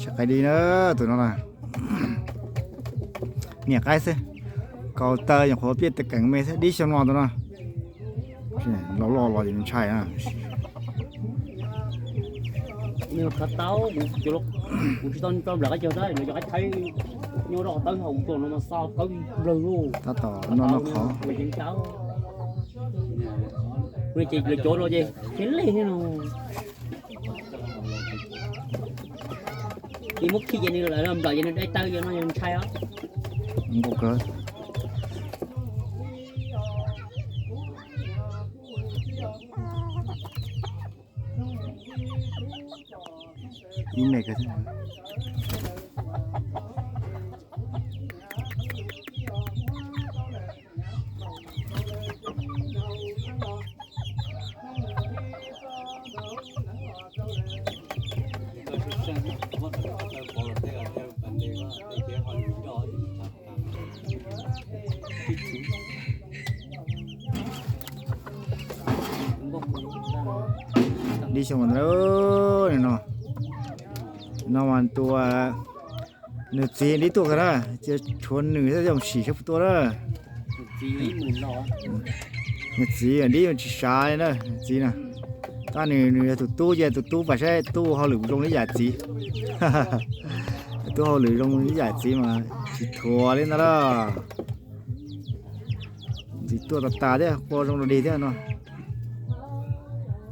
Tsis qaib dib na, tus no na. Niam qaib xwb. Kaus taw nyuam qhuav piaj keem me xwb, dib xyoo no tus no. Los loj los ces ntshai na. Kuv tsis tau tso nplam qab cog tab, lawv cov qaib thaib nyob rau tawb hauv tuaj no mas xa kawb nplawg lauj. Tab tom noj noj qhov. Ces lawv cov no ces khiav lej thiab no. Ces muab khi ces nws lawv nplam ces nws dai taw ces no yog ntshai os. Nkauj kawg. Ib me kawg. Dib xyoo no, no mas tus, nws txiv dib tuaj kawg na, ces tshuav nws thiaj zoo sim saib puas tuaj na. Nws txiv dib tsis sav li na, txiv na. Tab nws, nws yog tus tub ces tus tub pab saib tub hauj lwm zoo li yam txiv. Tub hauj lwm zoo li yam txiv mas tsis thuav li ntag lauj. Ntxiv tuaj tas tas thiab, qua zoo dog dig thiab no.